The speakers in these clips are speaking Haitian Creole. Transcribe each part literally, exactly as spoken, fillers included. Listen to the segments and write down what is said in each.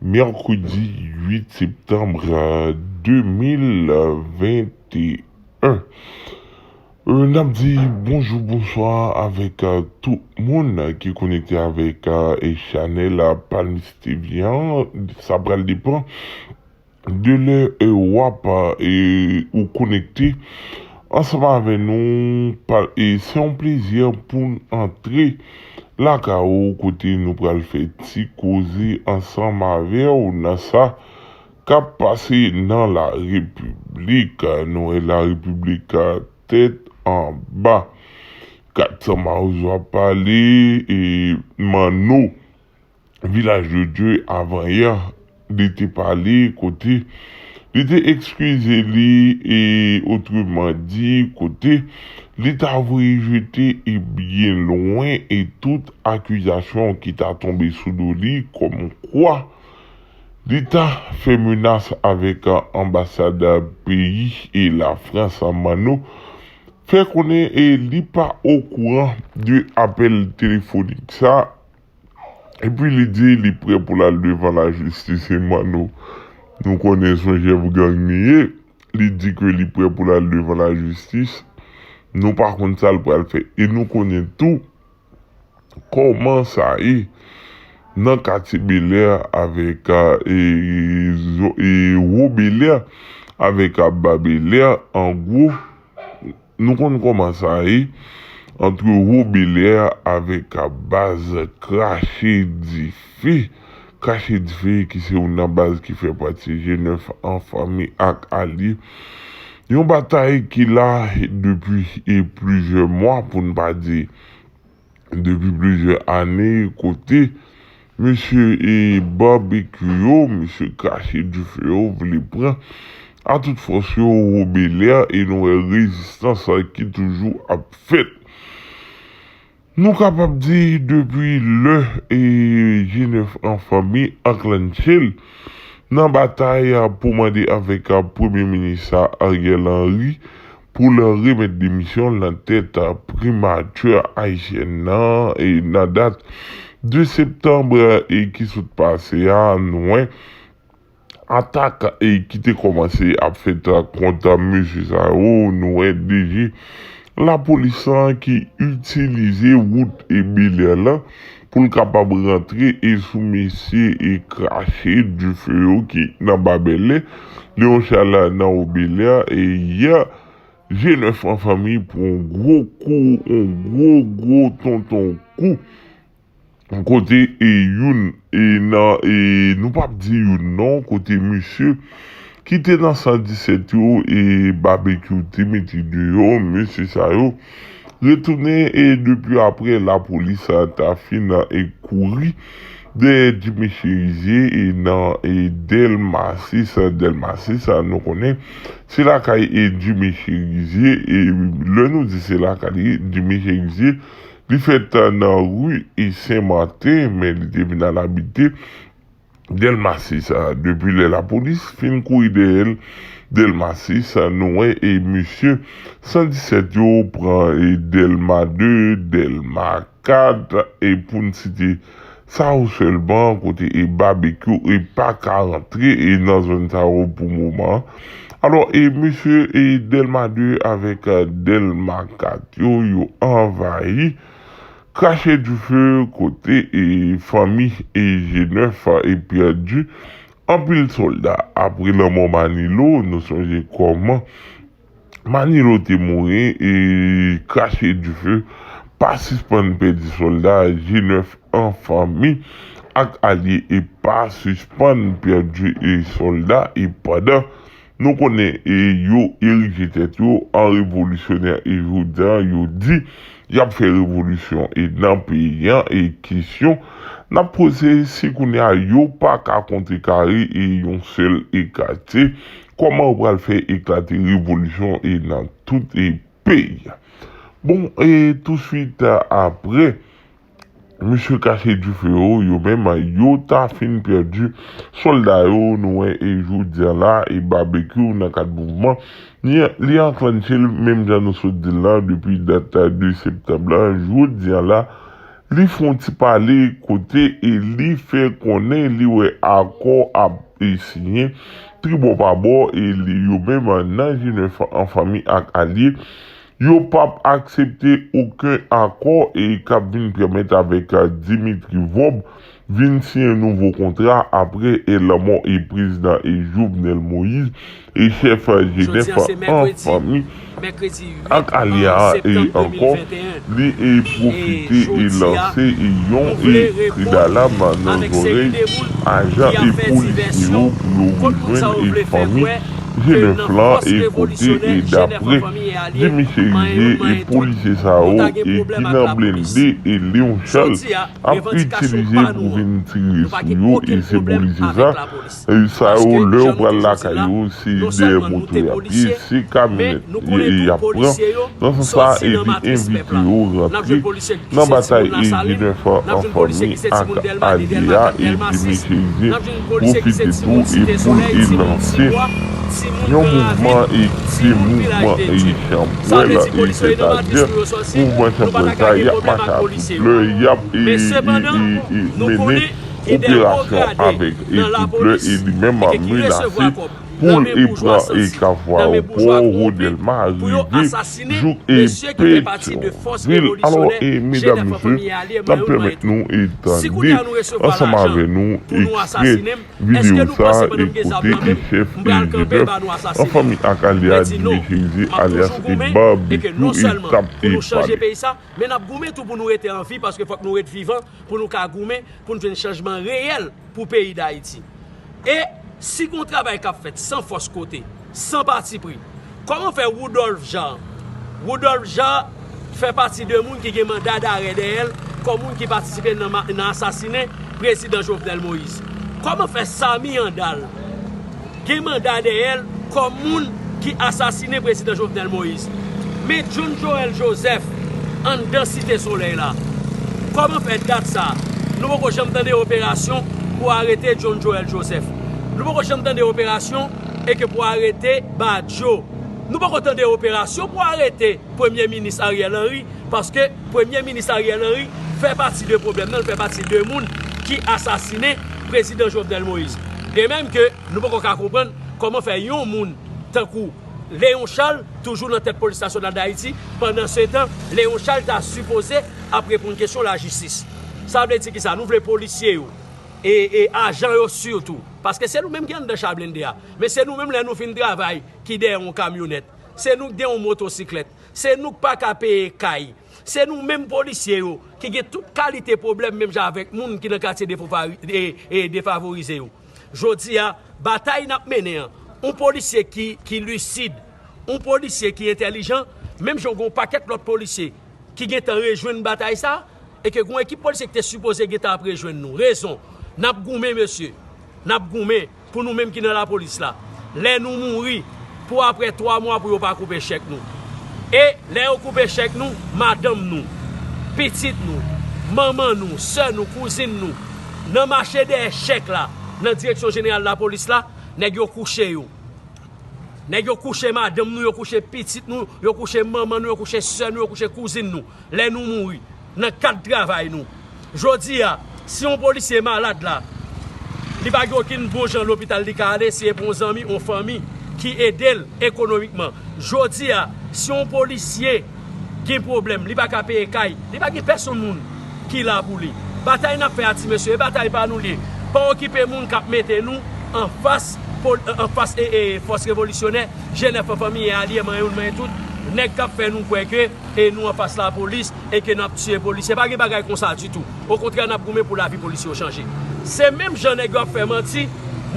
Mèkredi uit septanm de mil venteyen. Euh, n ap di bonjou, bonswa avèk euh, tout moun ki konekte avèk euh, e chanèl euh, Palmis T V an. Sa pral depann de lè e w ap e ou konekte ansanm avè nou. Pa- e se yon plezi pou n antre lakay ou kote nou pral fè ti koze ansanm avè w nan sa k ap pase nan la repiblik. Nou wè la repiblik tèt anba. Kat san mawozo ap pale e Manno Vilaj de Dye avan yè, li te pale kote li te ekskize li e otreman di kote li ta voye jete e byen lwen e tout akizasyon ki ta tonbe sou do li kòmkwa li ta fè menas avèk anbasad peyi e Lafrans. Manno fè konnen e li pa okouran de apèl telefonik sa. Epi li di li prè pou l al devan lajistis. E Manno, nou konnen se yon chèf gang li ye. Li di ke li prè pou l al devan lajistis. Nou pa konn sa l pral fè. E nou konnen tou kòman sa ye nan katye Belè avèk e, zo- e Wo Belè avèk Ba Belè. An gwo, nou konn kòman sa ye ant Wo Belè avèk baz Krache Dife. Krache Dife ki se youn nan baz ki fè pati G nèf an fanmi ak alye. Yon batay ki la depi e plizyè mwa, pou n pa di depi plizyè ane, kote mesye e Barbecue yo, mesye Krache Dife yo vle pran a tout fòs yo Wo Belè e nou wè rezistans ki toujou ap fèt. Nou kapab di depi lè e G nèf an fanmi anklanche l nan batay pou mande avèk Premye Minis Ariel Henry pou l remèt demisyon l nan tèt primati ayisyèn nan e nan dat de septanm e ki sot pase a, nou wè atak e ki te kòmanse ap fèt kont mesye sa yo, nou wè D G lapolis lan ki itilize wout e Belè lan pou l kapab rantre e sou mesye e Krache Dife yo ki nan Ba Belè, Leon Charles nan Wo Belè e yè G nèf an fanmi pran yon gwo kou, yon gwo gwo tonton kou. Kote e youn e nan e nou p ap di youn non, kote misye ki te nan san disèt yo e Barbecue te mete deyò, mesye sa yo retounen e depi apre lapolis ta fin e kouri dèyè Jimmy Chérizier e nan e Dèlma sis. Dèlma sis nou konnen se lakay e Jimmy Chérizier e lè nou di se lakay li, Jimmy Chérizier li fèt nan ri e Sen Maten, men li te vin al abite Dèlma sis. Depi lè lapolis fin kouri dèyè l Dèlma sis, nou wè e misye san disèt yo pran e Dèlma de, Dèlma kat e pou n site sa yo sèlman, kote e Barbecue e pa ka rantre e nan zòn sa yo pou moman. Alò e mesye e Dèlma de avèk Dèlma kat yo, yo anvayi Krache Dife kote e fanmi e G nèf e pèdi anpil sòlda. Apre lanmò Manilo, nou sonje kòman Manilo te mouri e Krache Dife pa sispann pèdi sòlda, G nèf an fanmi ak alye e pa sispann pèdi e sòlda e pandan nou konnen e yo erije tèt yo an revolisyonè e jodi a yo di y ap fè revolisyon e nan peyi an e kesyon n ap poze se kounye a yo pa ka kontre kare e yon sèl e katye kòman yo pral fè eklate revolisyon e nan tout e peyi a. Bon e touswit apre Mesye Krache Dife yo, yo menm, yo ta fin pèdi sòlda yo, nou wè e jodi a la e Barbecue nan kad mouvman li, li anklanche l menm jan nou sot di l la depi dat de septanm la, jodi a la Li fè yon ti pale kote e li fè konnen li wè akò ap e siyen tribò pa bò e li yo menm nan G nèf an fanmi ak alye yo p ap aksepte okenn akò e k ap vin pèmèt avèk Dimitri Vorbe vin siyen nouvo kontra apre e lanmò e prezidan e Jovenel Moïse e chèf G nèf an fanmi ak alye a e ankò li e pwofite e lanse e yon e kri dalam nan zòrèy ajan e polisye yo pou yo rejwenn e fanmi G nèf lan e kote e daprè Jimmy Chérizier e polisye sa yo e ki nan blende e Léon Charles ap itilize pou vin tire sou yo e se polisye sa e sa yo lè yo pral lakay yo se dèyè moto y ap ye se kamyonèt y ap pran nan sans sa e li envite yo rantre nan batay e G nèf an fanmi ak alye a e Jimmy Chérizier pwofite tou e pou l e lanse yon mouvman e ki se mouvman e chanpwèl e sètadi mouvman chanpwèl sa y ap mache a tout lè y ap e e e e mennen operasyon avèk e tout lè e li menm ap menase pou l e pran e Kafou Ayewopò, Wodèlma, rive jouk e Petyonvil. Alò, e medam, mesye, n ap pèmèt nou e tande ansanm avè nou ekstrè videyo sa e kote e chèf e G nèf an fanmi ak alye a Jimmy Chérizier alyas e Babekyou e t ap e pale. Men n ap goumen tou pou nou rete an vi, paske fòk nou ret vivan pou nou ka goumen, pou n jwenn chanjman reyèl pou peyi Dayiti. E si gen yon travay k ap fèt san fòs kote, san patipri, kòman fè Woodolphe Jean, Woodolphe Jean fè pati de moun ki gen manda darè dèyè l kòm moun ki patisipe nan asasinen prezidan Jovenel Moïse? Kòman fè Samy Handal gen manda dèyè l kòm moun ki asasinen prezidan Jovenel Moïse? Men John Joël Joseph anndan Site Solèy la. Kòman fè dat sa a nou poko janm tande operasyon pou arete John Joël Joseph? Nou poko janm tande operasyon e ke pou arete Badio. Nou poko tande operasyon pou arete Premye Minis Ariel Henry, paske Premye Minis Ariel Henry fè pati de pwoblèm nan, l fè pati de moun ki asasinen prezidan Jovenel Moïse. De menm ke nou poko ka konprann kòman fè yon moun tankou Léon Charles toujou nan tèt Polis Nasyonal Dayiti, pandan se tan Léon Charles ta sipoze ap reponn kesyon lajistis. Sa vle di kisa? Nou vle polisye yo e e ajan yo sitou, paske se nou menm ki anndan cha blende a, men se nou menm lè nou fin travay ki dèyè yon kamyonèt, se nou ki dèyè yon motosiklèt, se nou k pa ka peye kay, se nou menm polisye yo ki gen tout kalite pwoblèm menm jan avèk moun ki nan katye defavorize yo. Jodi a, batay n ap mennen an, yon polisye ki ki lisid, yon polisye ki entèlijan, menm jan w gen yon pakèt lòt polisye ki gentan rejwenn batay sa, e ke gen yon ekip polisye ki te sipoze gentan ap rejwenn nou. Rezon, n ap goumen mesye, n ap goumen pou nou menm ki nan lapolis la. Lè nou mouri, pou apre twa mwa pou yo pa koupe chèk nou. E lè yo koupe chèk nou, madanm nou, pitit nou, manman nou, sè nou, kouzin nou, nan mache dèyè chèk la, nan direksyon jeneral lapolis la, nèg yo kouche yo. Nèg yo kouche madanm nou, yo kouche pitit nou, yo kouche manman nou, yo kouche sè nou, yo kouche kouzin nou. Lè nou mouri, nan kad travay nou. Jodi a, si yon polisye malad la, li pa gen okenn bon jan lopital li ka ale, si e pa yon zanmi, yon fanmi ki ede l ekonomikman. Jodi a, si yon polisye gen pwoblèm, li pa ka peye kay, li pa gen pèsonn moun ki la pou li. Batay n ap fè a ti mesye, e batay pa nou l ye. Pa okipe moun k ap mete nou anfas anfas e e fòs revolisyonè, G nèf an fanmi e alye, manyen youn manyen tout, nèg k ap fè nou kwè ke e nou anfas lapolis e ke n ap tiye polisye. Pa gen bagay konsa ditou. Okontrè, n ap goumen pou lavi polisye yo chanje. Se menm jan nèg yo ap fè manti,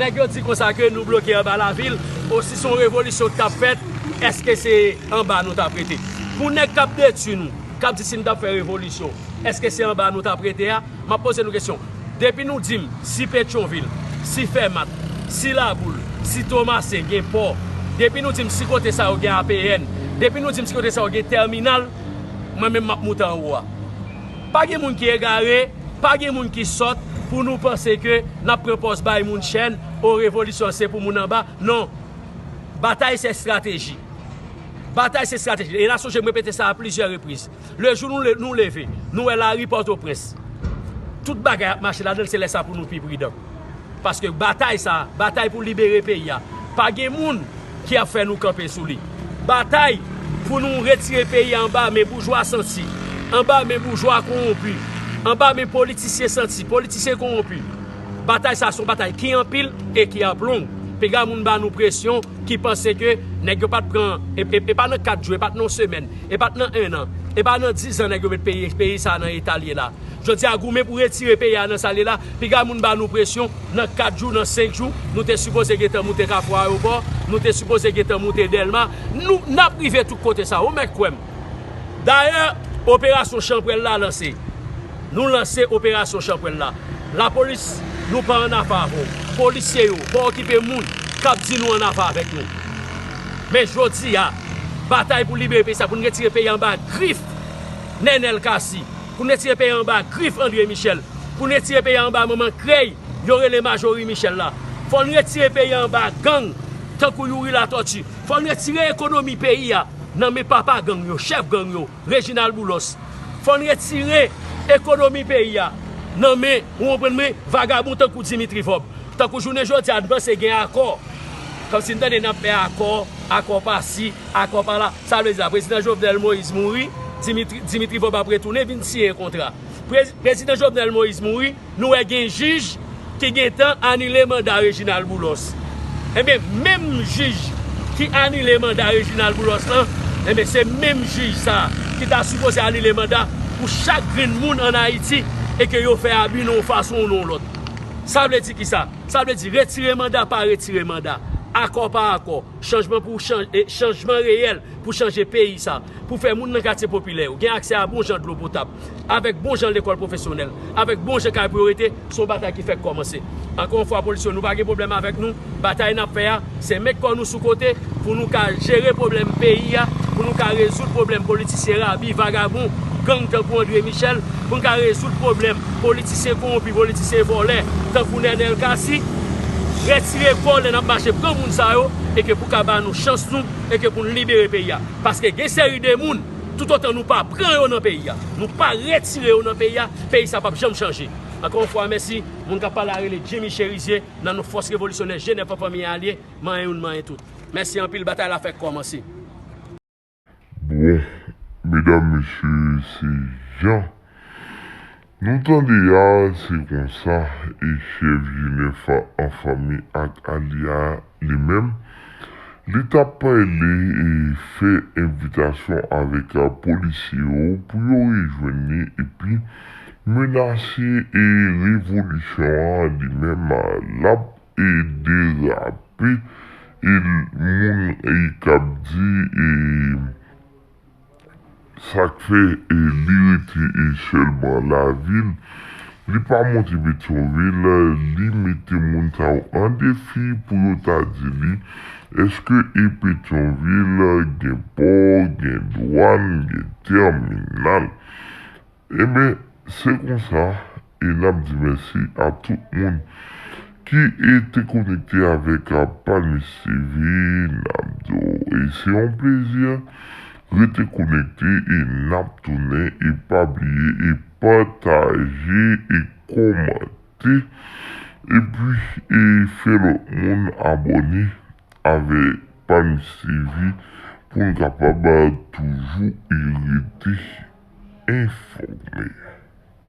nèg yo di konsa ke nou bloke anba lavil, o si se yon revolisyon ki t ap fèt, èske se anba nou t ap rete? Pou nèg k ap detwi nou, k ap di si n t ap fè revolisyon, èske se anba nou t ap rete a? M ap poze nou kesyon. Depi nou di m si Petyonvil, si Fèmat, si Laboul, si Tomasen gen pò, depi nou di m si kote sa yo gen A P N, depi nou di m si kote sa yo gen tèminal, mwen menm m ap moute anwo a. Pa gen moun ki egare, pa gen moun ki sòt pou nou panse ke n ap pran pòz bay moun chèn, o revolisyon se pou moun anba. Non. Batay se estrateji. Batay se estrateji. E n a sonje m repete sa a plizyè repriz. Le jou nou, le, nou leve, nou wè lari Pòtoprens, tout bagay ap mache ladan l, se lè sa pou nou pi pridan. Paske batay sa, batay pou libere peyi a, pa gen moun ki ap fè nou kanpe sou li. Batay pou nou retire peyi a anba men boujwa santi, anba men boujwa kowonpi, anba men politisyen santi, politisyen kowonpi. Batay sa se yon batay ki anpil e ki ap long. Piga moun ba nou presyon ki panse ke nèg yo pa t pran, e, e, e pa nan kat jou, e pa t nan yon semèn, e pa t nan en an, e pa nan diz an nèg yo met peyi, peyi sa nan eta l ye la. Jodi a, goumen pou retire peyi a nan sa l ye la, piga moun ba nou presyon, nan kat jou, nan senk jou, nou te sipoze gentan moute Kafou Ayewopò, nou te sipoze gentan moute Dèlma, nou, n ap rive tout kote sa, ou mèt kwè m. Dayè, operasyon Chanpwèl la lanse. Nou lanse operasyon Chanpwèl la. Lapolis, nou pa ann afa avè w. Polisye yo, pa okipe moun k ap di nou ann afa avèk nou. Men jodi a, batay pou libere peyi sa, pou n retire peyi anba grif Nènèl Cassy, pou n retire peyi anba grif André Michel, pou n retire peyi anba manman krèy yo rele Majorie Michel la. Fò n retire peyi anba gang tankou Youri Latortue. Fò n retire ekonomi peyi a nan men papa gang yo, chèf gang yo, Reginald Boulos. Fò n retire ekonomi peyi a nan men, ou konprann mwen, vagabon tankou Dimitri Vorbe. Tankou jounen jodi a, n panse gen akò. Kòmsi n tande n ap fè akò, akò pa si, akò pa la. Sa vle di la, prezidan Jovenel Moïse mouri, Dimitri, Dimitri Vorbe ap retounen vin siyen kontra. Prez-, prezidan Jovenel Moïse mouri, nou wè gen jij ki gentan anile manda Reginald Boulos. Ebyen, menm jij ki anile manda Reginald Boulos lan, ebyen, se menm jij sa ki ta sipoze anile manda pou chak grenn moun ann Ayiti e ke yo fè abi nan yon fason ou nan yon lòt. Sa vle di kisa? Sa vle di retire manda pa retire manda, akò pa akò, chanjman pou chanj-, e, chanjman reyèl pou chanje peyi sa, pou fè moun nan katye popilè yo gen aksè a bon jan dlo potab, avèk bon jan lekòl pwofesyonèl, avèk bon jan kay pou yo rete, se yon batay ki fèk kòmanse. Ankò yon fwa, polisye yo, nou pa gen pwoblèm avèk nou. Batay n ap fè a, se met kò nou sou kote pou nou ka jere pwoblèm peyi a, pou nou ka rezoud pwoblèm politisyen rabi, vagabon, gang tankou André Michel, pou n ka rezoud pwoblèm politisyen kowonpi, politisyen vòlè, tankou Nènèl Cassy. Retire kò w lè n ap mache pran moun sa yo, e ke pou ka ba nou chans nou, e ke pou n libere peyi a. Paske gen seri de moun, toutotan nou pa pran yo nan peyi a, nou pa retire yo nan peyi a, peyi sa p ap janm chanje. Ankò yon fwa, mèsi. Moun k ap pale a rele Jimmy Cherizier, nan non Fòs Revolisyonè G nèf an, Fanmi Alye, manyen youn, manyen tout. Mèsi anpil, batay la fèk kòmanse. Bon, medam, mesye, se jan nou tande a, se konsa, e chèf G nèf an, Fanmi ak Alye a, li menm, li t ap pale e fè envitasyon avèk polisye yo pou yo rejwenn li epi menase e revolisyon an, li menm, l ap e derape e moun e k ap di e sa k fè e li rete e sèlman lavil, li pa monte Petyonvil, li mete moun sa yo an defi pou yo ta di li èske e Petyonvil gen pò, gen dwàn, gen tèminal. Enben, se konsa, e n ap di mèsi a tout moun ki e te konekte avèk Palmis T V, n ap di w, e se yon plezi rete konekte e n ap tounen e pa bliye e pataje e kòmante epi e fè lòt moun abòne avèk Palmis T V pou n kapab toujou e rete enfòme.